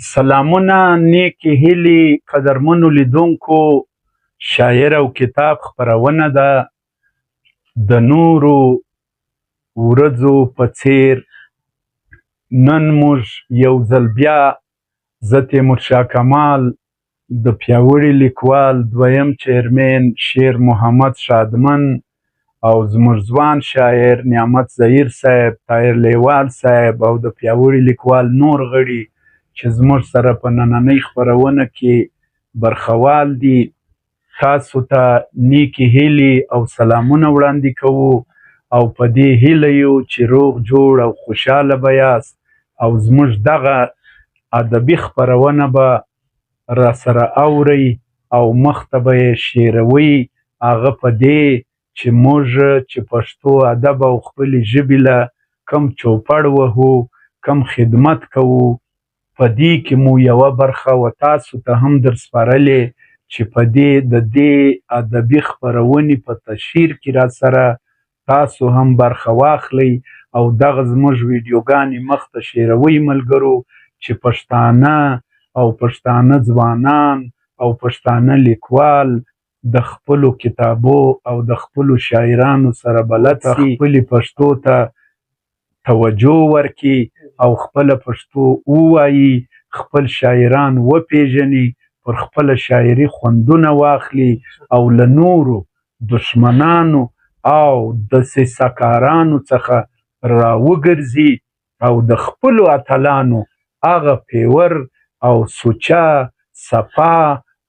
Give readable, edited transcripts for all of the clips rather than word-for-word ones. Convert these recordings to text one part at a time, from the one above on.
سلامونه، نیکې هیلې، قدرمنو لیدونکو. شاعر او کتاب خپرونه ده. د نورو ورځو په څیر نن موږ یو ځل بیا، زه تیمورشاه کمال، د پیاوړي لیکوال دویم چیرمن شیر محمد شادمن او زموږ ځوان شاعر نعمت زهیر صاحب، طاهر لیوال صاحب او د پیاوړي لیکوال نور غړي چې زموږ سره په نننۍ خپرونه کې برخوال دي، تاسو ته نیکې هیلې او سلامونه وړاندې کوو او په دې هیله یو چې روغ جوړ او خوشحاله به یاست او زموږ دغه ادبي خپرونه به را سره اورئ او مخته به یې شیروئ. هغه په دې چې موږ چې پښتو ادب او خپلې ژبې له کم چوپړ وهو، کم خدمت کوو، په دې کې مو یوه برخه و تاسو ته هم در سپارلې چې په دې د دې ادبي خپرونې په تشهیر کې را سره تاسو هم برخه واخلئ او دغه زموږ ویډیوګانې مخته شیروئ ملګرو، چې پښتانه او پښتانه ځوانان او پښتانه لیکوال د خپلو کتابو او د خپلو شاعرانو سره بلد سي، خپلې پښتو ته توجه ورکړي او خپله پښتو ووایي، خپل شاعران وپیژني، پر خپله شاعري خوندونه واخلي او له نورو دښمنانو او دسیسه کارانو څخه راوګرځي او د خپلو اتلانو هغه پیور او سوچه صفا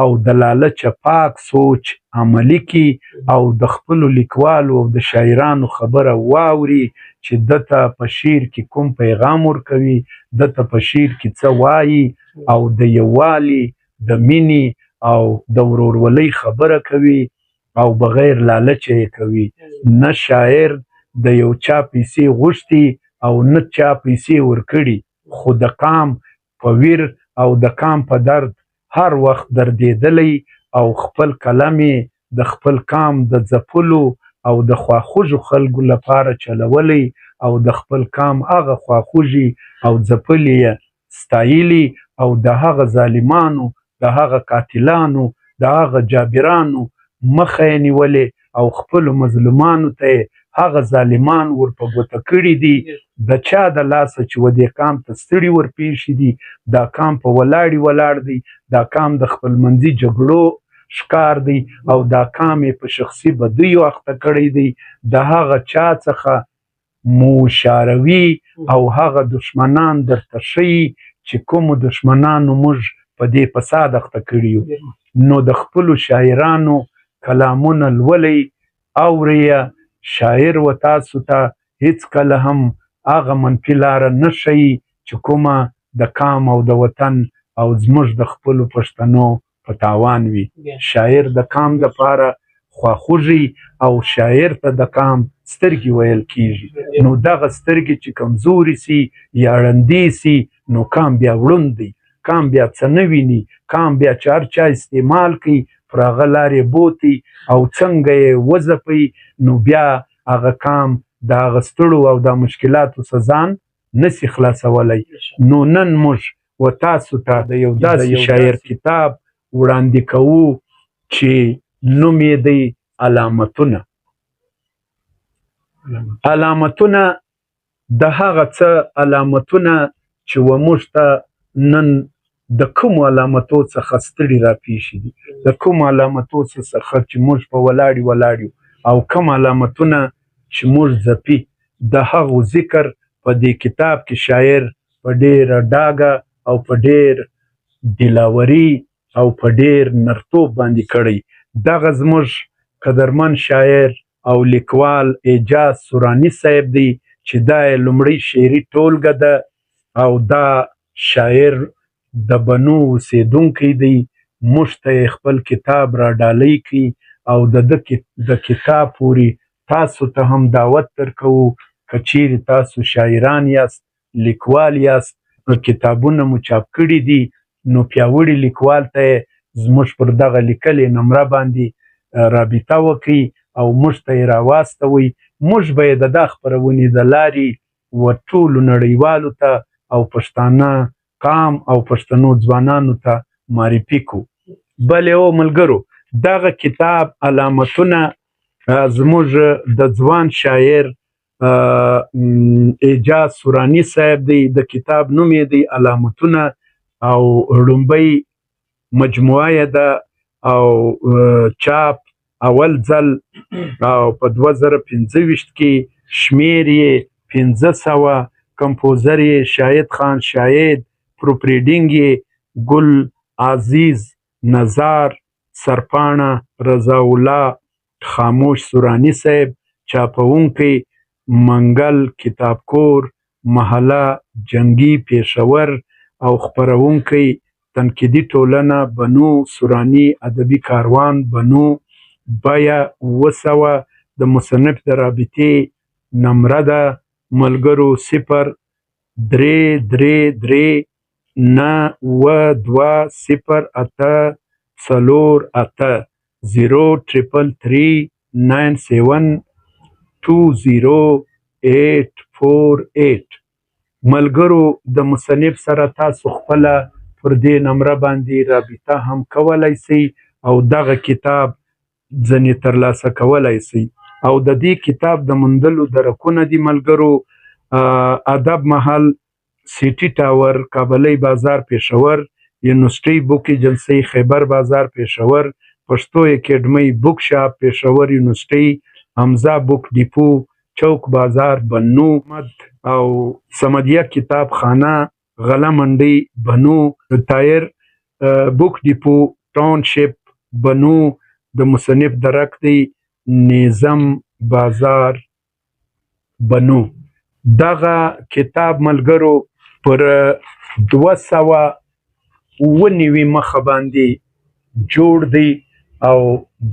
او د لالچه پاک سوچ عملي کړي او د خپلو لیکوالو او د شاعرانو خبره واوري چې ده ته په شعر کې کوم پیغام ورکوي، ده ته په شعر کې څه وایي او د یووالي، د مینې او د ورورولۍ خبره کوي او بغیر لالچه یې کوي. نه شاعر د یو چا پیسې غوښتي او نه چا پیسې ورکړي، خو د قام په ویر او د قام په درد هر وخت دردېدلی او خپل قلم یې د خپل قام د ځپلو او د خواخوږو خلکو لپاره چلولی او د خپل قام هغه خواخوږي او ځپلي یې ستایلي او د هغه ظالمانو، د هغه قاتلانو، د هغه جابرانو مخه یې نیولې او خپلو مظلومانو ته یې هغه ظالمان ور په ګوته کړي دي د چا د لاسه چې و دې قام ته ستړي ورپېښې دي. دا قام په ولاړې ولاړ دی، دا قام د خپلمنځي جګړو ښکار دی او دا قام یې په شخصي بدیو اخته کړی دی. د هغه چا څخه مو شاروي او هغه دښمنان درته ښيي چې کومو دښمنانو موږ په دې فساد اخته کړي یو. نو د خپلو شاعرانو کلامونه لولئ، اورئ. شاعر و تاسو ته هیڅکله هم هغه منفي لاره نه ښيي چې کومه د قام او د وطن او زموږ د خپلو پښتنو په تاوان وي. شاعر د قام دپاره خواخوږی او شاعر ته د قام سترګې ویل کیږي. نو دغه سترګې چې کمزوري سي یا ړندې سي، نو قام بیا ړوند دی، قام بیا څه نه ویني، قام بیا چې هر چا استعمال کوي پر هغه لارې بوتي او څنګه یې وځپي، نو بیا هغه قام د هغه ستړو او د مشکلاتو څخه ځان نسي خلاصولی. نو نن موږ و تاسو ته د یو داسې شاعر کتاب وړاندې کوو چې نوم یې دی علامتونه. علامتونه د هغه څه علامتونه چې و موږ ته نن د کومو علامتو څخه ستړي راپېښې دي، د کومو علامتو څخه چې موږ په ولاړې ولاړ یو او کوم علامتونه چې موږ ځپي، د هغو ذکر په دې کتاب کې شاعر په ډېره ډاګه او په ډېر دلاوري او په ډېر نرتوب باندې کړی. دغه زموږ قدرمن شاعر او لیکوال اعجاز سوراني صاحب دی چې دا یې لومړۍ شعري ټولګه ده او دا شاعر د بنو اوسېدونکی دی. موږ ته یې خپل کتاب را ډالۍ کړي او د ده د کتاب پورې تاسو ته هم دعوت درکوو. که چیرې تاسو شاعران یاست، لیکوال یاست، کتابونه مو چاپ کړي دي، نو پیاوړي لیکوال ته یې زموږ پر دغه لیکلې نمره باندې رابطه وکړئ او موږ ته یې راواستوئ. موږ به یې د دا خپرونې د لارې و ټولو نړیوالو ته او پښتانه قام او پښتنو ځوانانو ته معرفي کو. بلې او ملګرو، دغه کتاب علامتونه زموږ د ځوان شاعر اعجاز سوراني صاحب دی. د کتاب نوم یې دی علامتونه او ړومبۍ مجموعه یې ده او چاپ اول ځل او په 2025 کې، شمیر یې 500، کمپوزر یې شاهد خان شاهد، proofreading یې ګل عزیز نظار، سرپاڼه رضا الله خاموش سوراني صاحب، چاپونکی منګل کتابکور، محله جنګي پېښور او خپرونکی تنقیدي ټولنه بنو، سوراني ادبي کاروان بنو، بیه 700، د مصنف د رابطې نمره ده ملګرو 0333 972 0848، 0333 972 0848. ملګرو، د مصنف سره تاسو خپله پر دې نمره باندې رابطه هم کولای سئ او دغه کتاب ځنې ترلاسه کولای سئ. او د دې کتاب د موندلو درکونه دي ملګرو: ادب محل، سیټي ټاور، کابلۍ بازار پېښور، یونیورسټۍ بوک ایجنسۍ، خیبر بازار پېښور، پښتو اکیډمۍ بوک شاپ، پېښور یونیورسټۍ، حمزه بوک ډیپو، چوک بازار بنو او صمدیه کتاب خانه، غله منډۍ بنو، تایر بوک ډیپو، ټاون شپ بنو. د مصنف درک دی نظم بازار بنو. دغه کتاب ملګرو پر 297 مخه باندې جوړ دی او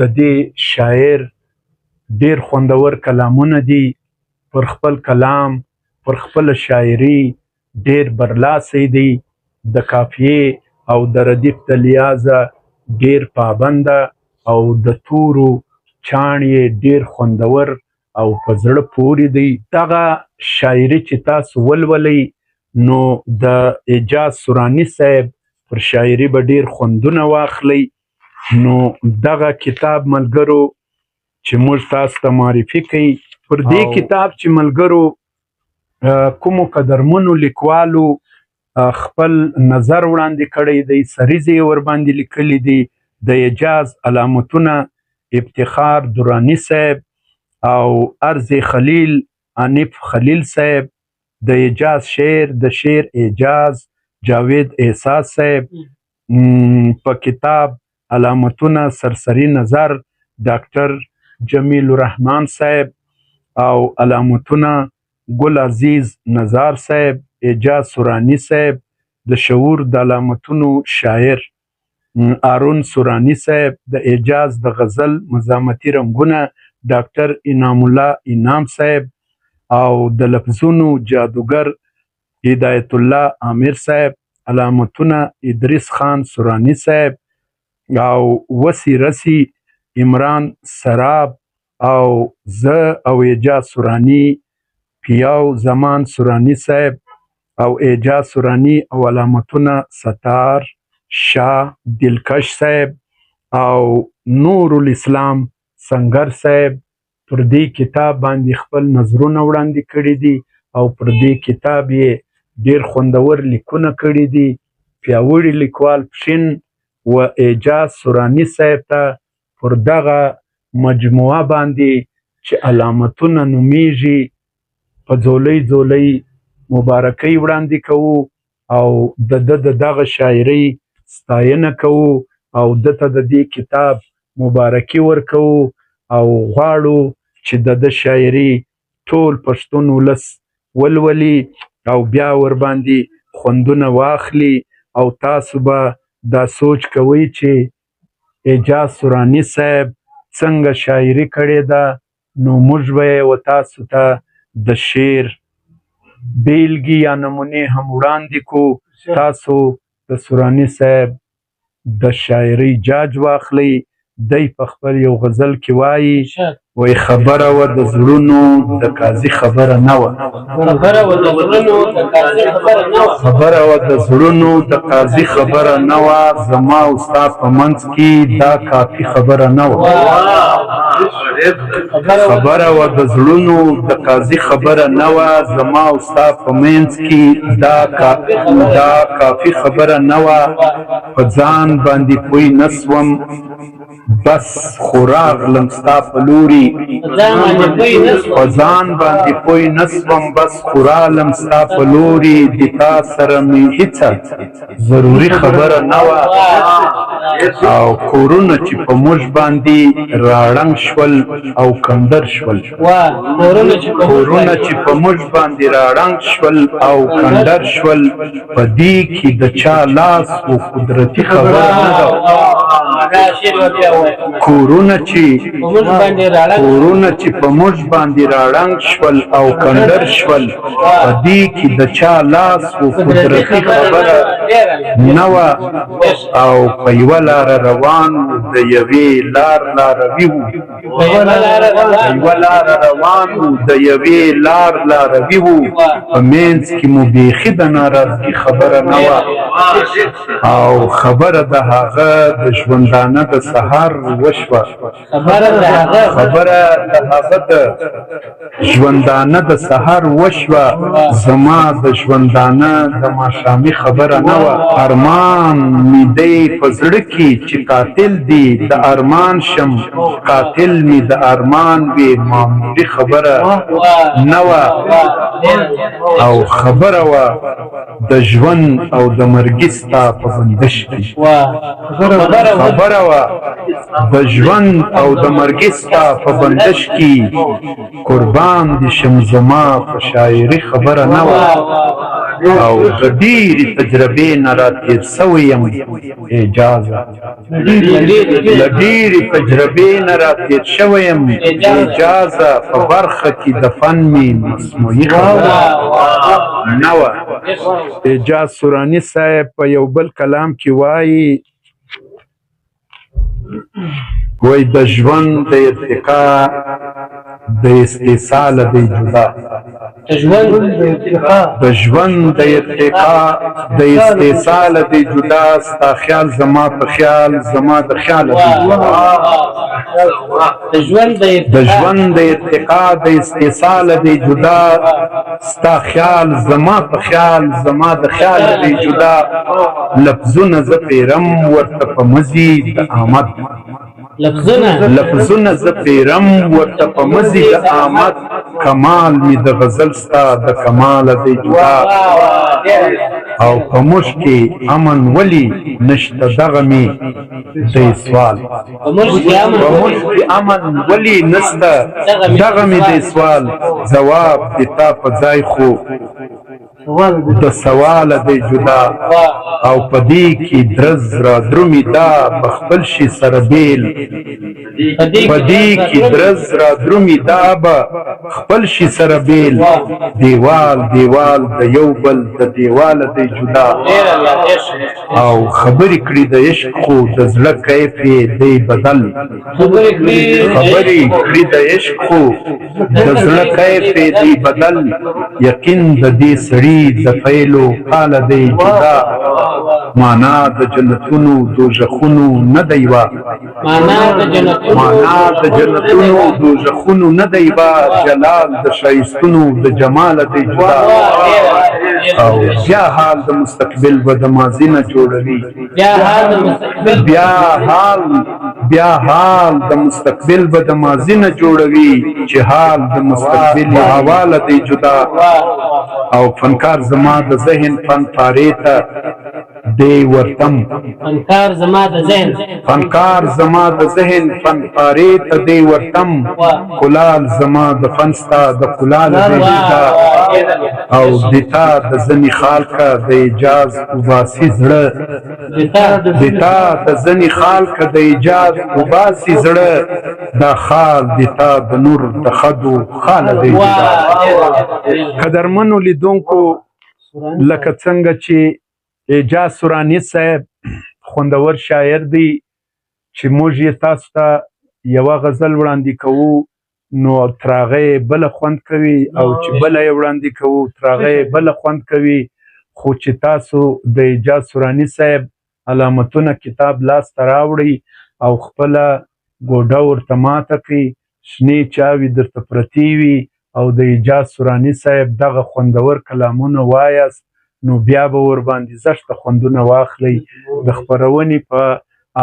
د دې شاعر ډیر خوندور کلامونه دي. پر خپل کلام، پر خپله شاعري ډیر برلاسی دی. د قافیې او د ردیف د لحاظه ډیر پابنده او د تورو چاڼ یې ډیر خوندور او په زړه پورې دی. دغه شاعري چې تاسو ولولئ نو د اعجاز سوراني صاحب پر شاعري به ډیر خوندونه واخلئ. نو دغه کتاب ملګرو چې موږ تاسو ته معرفي کوي، پر دې کتاب چې ملګرو کومو قدرمنو لیکوالو خپل نظر وړاندې کړی دی، سریزې یې ورباندې لیکلي دي، د اعجاز علامتونه افتخار دراني صاحب او ارض خلیل انف خلیل صاحب، د اعجاز شعر، د شعر اعجاز جاوید احساس صاحب، په کتاب علامتونه سرسري نظر ډاکټر جمیل الرحمن صاحب او علامتونه ګل عزیز نظار صاحب، اعجاز سوراني صاحب، د شعور د علامتونو شاعر هارون سوراني صاحب، د اعجاز د غزل مزاحمتي رنګونه ډاکټر انعام الله انعام صاحب او د لفظونو جادوګر هدایت الله عامر صاحب، علامتونه ادریس خان سوراني صاحب او وسی رسی عمران سراب او زه او اعجاز سوراني، پیاو زمان سوراني صاحب او اعجاز سوراني او علامتونه ستار شاه دلکش صاحب او نور الاسلام سنګر صاحب پر دې کتاب باندې خپل نظرونه وړاندې کړي دي او پر دې کتاب یې ډیر خوندور لیکونه کړي دي. پیاوړي لیکوال پښین و اعجاز سوراني صاحب ته پر دغه مجموعه باندې چې علامتونه نومیږي په ځولۍ ځولۍ مبارکۍ وړاندې کوو او د ده د دغه شاعرۍ ستاینه کوو او ده ته د دې کتاب مبارکي ورکوو او غواړو چې د ده شاعري ټول پښتون ولس ولولي او بیا ورباندې خوندونه واخلي. او تاسو به دا سوچ کوئ چې اعجاز سوراني صاحب څنګه شاعري کړې ده، نو موږ به یې و تاسو ته د شعر بیلګې یا نمونې هم وړاندې کو. تاسو د سوراني صاحب د شاعرۍ جاج واخلئ. دی په خپل یو غزل کې وایي، وایي خبره وه د زړونو د قاضي خبره نه وه. خبره وه د زړونو د قاضي خبره نه وه، زما او ستا په منځ کې دا کافي خبره نه وه. خبره وه د زړونو د قاضي خبره نه وه، زما او ستا په منځ کې دا کافي خبره نه وه. په ځان باندې پوی نه سوم، بس خو راغلم ستا په لوري. په ځان باندې پوی نه سوم، بس خو رالم ستا په لوري. د تا سره مې هیڅه ضروري خبره نه وه. او کورونه چې په موږ باندې راړنګ شول او کندر شول، کورونه چې په موږ باندې راړنګ شول او کندر شول، په دې کې د چا لاس و قدرتي خبره نه ده. کورونه چې په موږ باندې راړنګ شول او کندر شول، په دې کې د چا لاس و قدرتي خبره نه وه. او په یوه لاره روان وو، د یوې لار لاروي وو. په یوه لاره روان وو، د یوې لار لاروي وو. په منځ کې مو بیخي د ناراضګي خبره نه وه. او خبره د هغه د ژوندانه د سهار وشوه. خبره د هغه د ژوندانه د سهار وشوه، زما د ژوندانه د ماښامي خبره نه وه. ارمان مې دی په زړه کې چې قاتل دی د ارمان شم، قاتل مې د ارمان وي، معمولي خبره نه وه. او خبره وه د ژوند او د مرګي ستا په بندش کې. خبره وه د ژوند او د مرګي ستا په بندش کې، قربان دې شم زما په شاعري خبره نه وه. او د ډېرې تجربې نه را تېر سوی یم اعجازه، له ډېرې تجربې نه را تېر شوی یم اعجازه، په برخه کې د فن مې مصنوعي خبره نه وه. اعجاز سوراني صاحب په یو بل کلام کې وایي، وایي د ژوند د ارتقا د استیصاله دی جدا، د ژوند د ارتقا د استیصاله دی جدا، ستا خیال زما په خیال زما د خیاله دی جدا. د ژوند د ارتقا د استیصاله دی جدا، ستا خیال زما په خیال زما د خیاله دی جدا. لفظونه زه پیرم ورته په مزي د آمد، لفظونه زه پیرم ورته په مزي د آمد، کمال مې د غزل ستا د کماله دی جدا. او په موږ کې امن ولي نشته دغه مې دی سوال، په موږ کې امن ولي نشته دغه مې دی سوال. ځواب د تا په ځای خو د سواله دی جدا. او په دې کې درز را درومي دا به خپل شي سره بېل، په دې کې درز را درومي دا به خپل شي سره بېل، دیوال دیوال د یو بل د دیواله دی جدا. او خبرې کړي د عشق خو د زړه کیف یې دی بدل، خبرې کړي د عشق خو د زړه کیف یې دی بدل، یقین د دې سړي د فیلو قاله دی جدا. معنا د جنتونو دوزخونو نه دی وه، معنا د جنتونو دوزخونو نه دی وه، جلال د ښایستونو د جماله دی جدا. او بیا حال د مستقبل به د ماضي نه جوړوي، بیا حال د مستقبل به د ماضي نه جوړوي، چې حال د مستقبل حواله دی جدا. او فنکار زما د ذهن فن پارې ته دی ورتم، فنکار زما د ذهن، فنکار زما د ذهن فن پارې ته دی ورتم، کلال زما د فن ستا د کلال دی جدا. او د تا د ځنې خال که د اعجاز وباسي زړه، د تا د ځنې خال که د اعجاز وباسي زړه، دا خال د تا د نور د خدو خاله دی جدا. قدرمنو لیدونکو، لکه څنګه چې اعجاز سوراني صاحب خوندور شاعر دی، چې موږ یې تاسو ته یوه غزل وړاندې کوو نو تر هغه یې بله خوند کوي، او چې بله یې وړاندې کوو تر هغه یې بله خوند کوي. خو چې تاسو د اعجاز سوراني صاحب علامتونه کتاب لاسته راوړئ او خپله ګوډه ورته ماته کړئ، شنې چاوي درته پرتې وي او د اعجاز سوراني صاحب دغه خوندور کلامونه وایاست، نو بیا به ورباندې زښته خوندونه واخلئ. د خپرونې په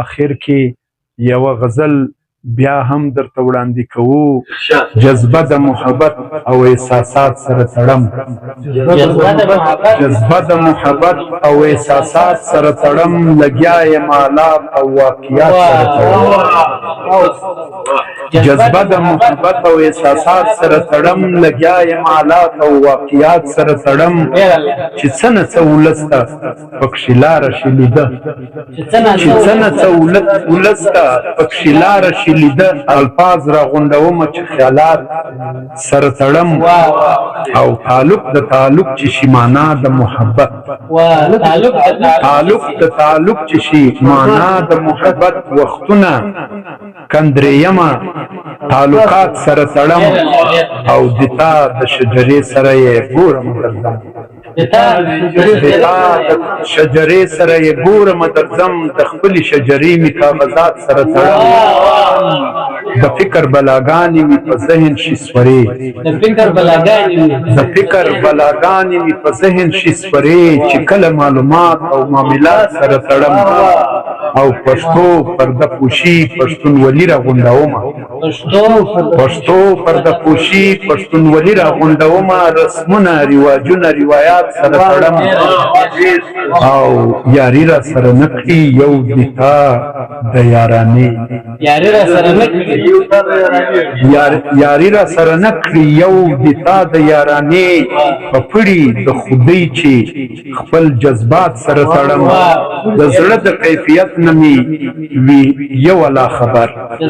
آخر کې یوه غزل بیا هم درته وړاندې کوو. جذبه د محبت او احساسات سره تړم، جذبه د محبت او احساسات سره تړم، لګیا یم آلات او واقعیات سره تړم. جذبه د محبت او احساسات سره تړم، لګیا یم آلات او واقعیات سره تړم، چې څه نه څه ولس ته پکښې لاره شي لیده، چې څه نه څه ولس ته پکښې لاره شي لیده، الفاظ را غونډومه چې خیالات سره تړم، او تعلق د تعلق چې شي معنا د محبت، تعلق د تعلق چې شي معنا د محبت، وختونه کندریمه تعلقات سره تړم، او دتا د شجرې سره یې ګورم درځم، دتا د شجرې سره یې ګورم درځم، د خپلې شجرې مې کاغذات سره تړم، د فکر بلاګانې مې په ذهن شي سپرې، د فکر بلاګانې مې په ذهن شي سپرې، چې کله معلومات او معاملات سره تړم، او پښتو پرده پوشي پښتونولي راغونډومه، پښتو پرده پوشي پښتونولي راغونډومه، رسمونه رواجونه روایات سره تړم، او یاري را سره نه کړي یو دتا د یارانې، یاري را سره نه کړي یو دتا د یارانې، په پړي د خودۍ چې خپل جذبات سره تړم، د زړه د کیفیت نه مې وي یو الله خبر، د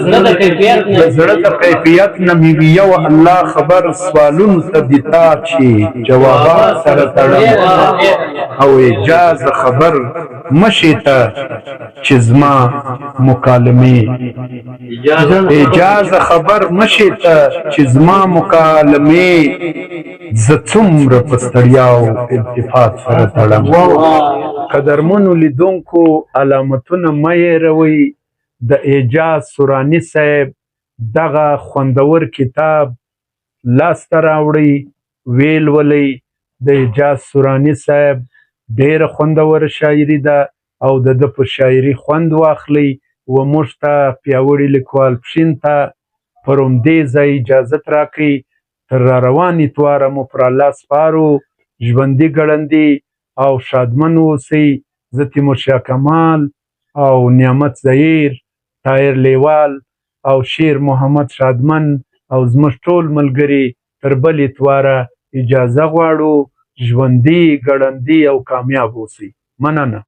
زړه د کیفیت نه مې وي یو الله خبر، سوالونو ته دتا چې جوابات سره تړم، او اعجاز خبر مشې ته چې زما مکالمې، اعجاز خبر مشې ته چې زما مکالمې، زه څومره په ستړیا او التفات سره تړم. قدرمنو لیدونکو، علامتونه مه هېروئ. د اعجاز سوراني صاحب دغه خوندور کتاب لاسته راوړئ، ویې لولئ. د اعجاز سوراني صاحب ډېره خوندوره شاعري ده او د ده په شاعري خوند واخلئ. و موږ ته پیاوړي لیکوال پښین ته پر همدې ځای اجازت راکړئ. تر را روان اتواره مو پر الله سپارو. ژوندي ګړندي او ښادمن اوسئ. زه تیمورشاه کمال او نعمت زهیر، طاهر لیوال او شیر محمد ښادمن او زموږ ټول ملګري تر بل اتواره اجازه غواړو. ژوندي ګړندي او کامیاب اوسئ. مننه.